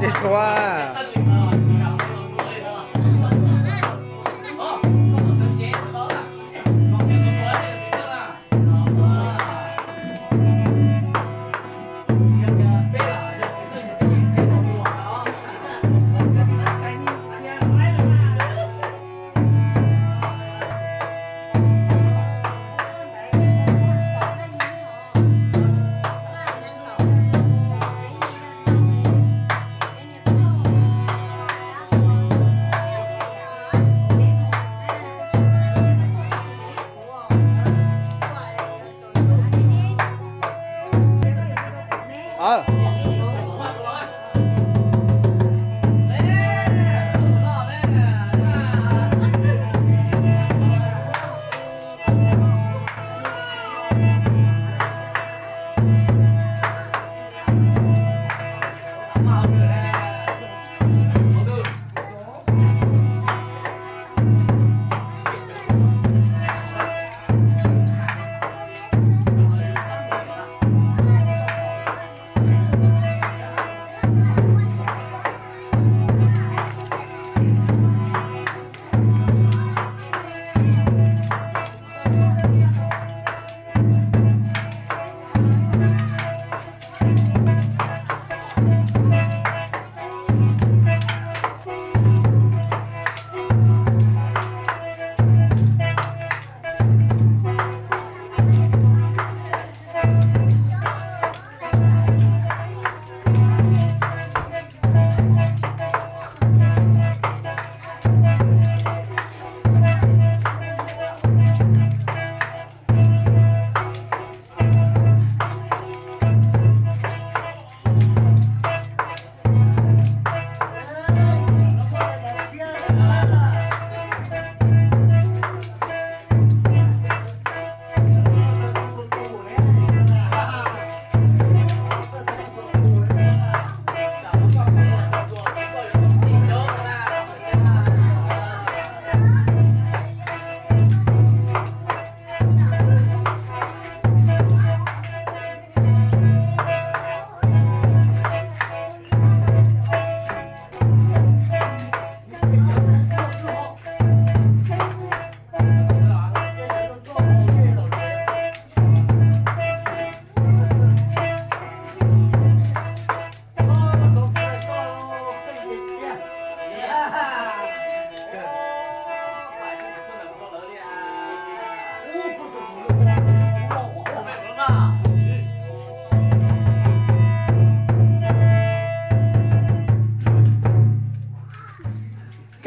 Dej tshuav.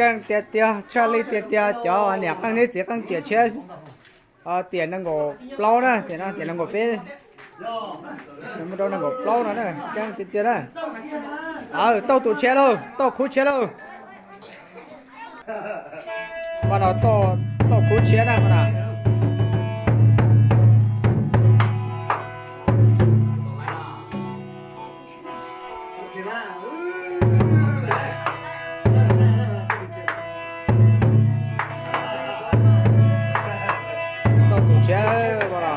Keej tiag tiag, tshaj lij tiag tiag, cov niam qeej thiab txiv qeej tiam tshiab, tiam nees nkaum plaub na, tiam no tiam nees nkaum peb, mus rau nees nkaum plaub no na, keej tiag tiag na. Tauj tus tshiab lauj, tauj khub tshiab lauj. Mas no tauj khub tshiab na mas na. Tauj tus tshiab mas na.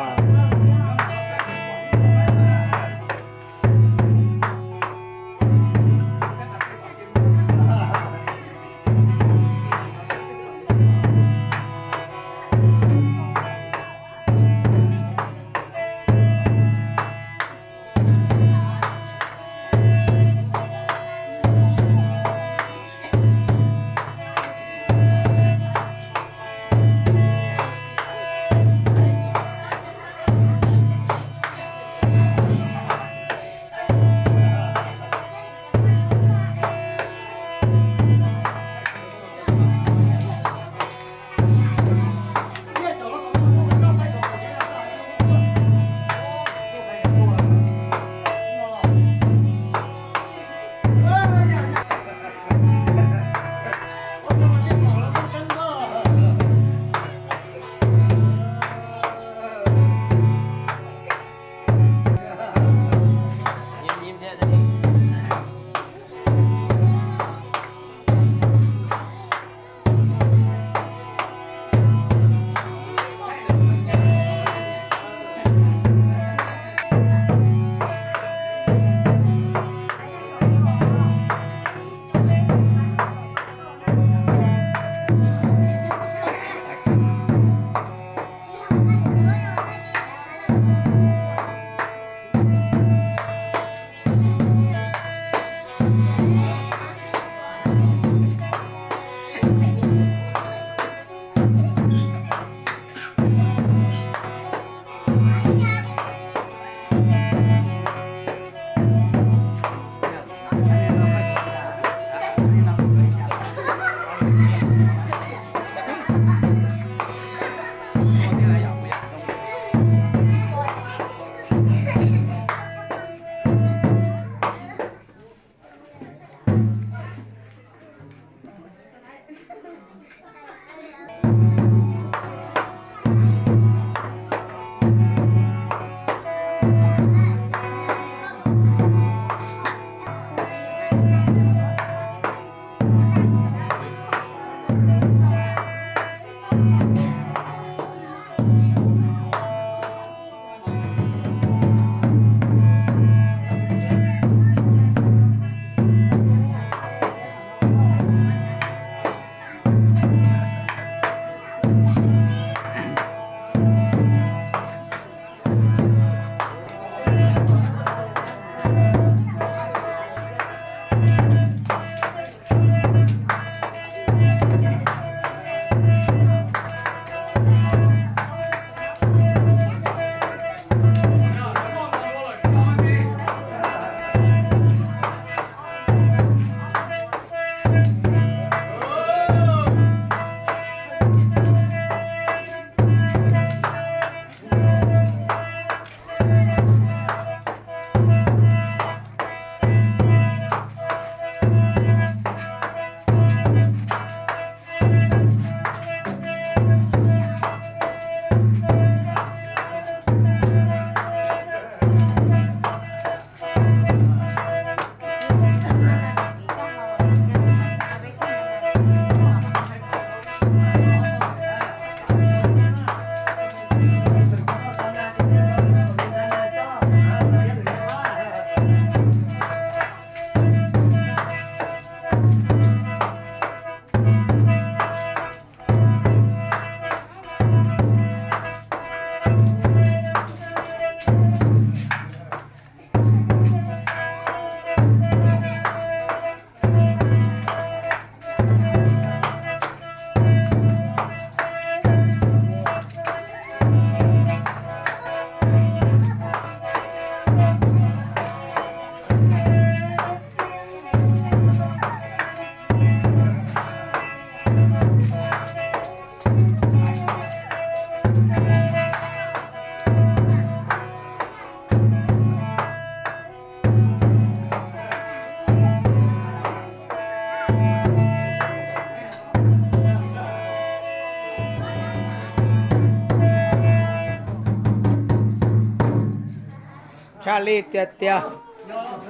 Tshaj lij tiag tiag,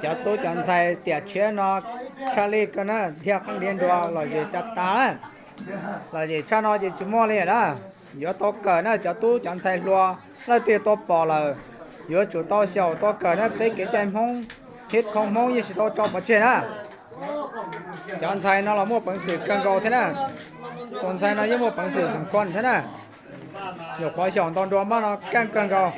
cov tub cov ntxhais tiam tshiab no tshaj lij kawg na, dhia qeej dhia nruas lom zem tas tas na. Lom zem tshaj no ces tsis muaj li na. Yuav tau kawm na, cov tub cov ntxhais hluas leej twg tau pom lawm, yuav tsum tau xyaum tau kawm na, peb kev cai Hmoob thiab khoom Hmoob yeej tsis tau tso pov tseg na. Cov ntxhais no los muaj peev xwm kawg nkaus thiab na. Tus ntxhais no yeej muaj peev xwm xoom koj thiab na. Nyuam qhuav xyaum ntau nrua maj no kaj kawg nkaus.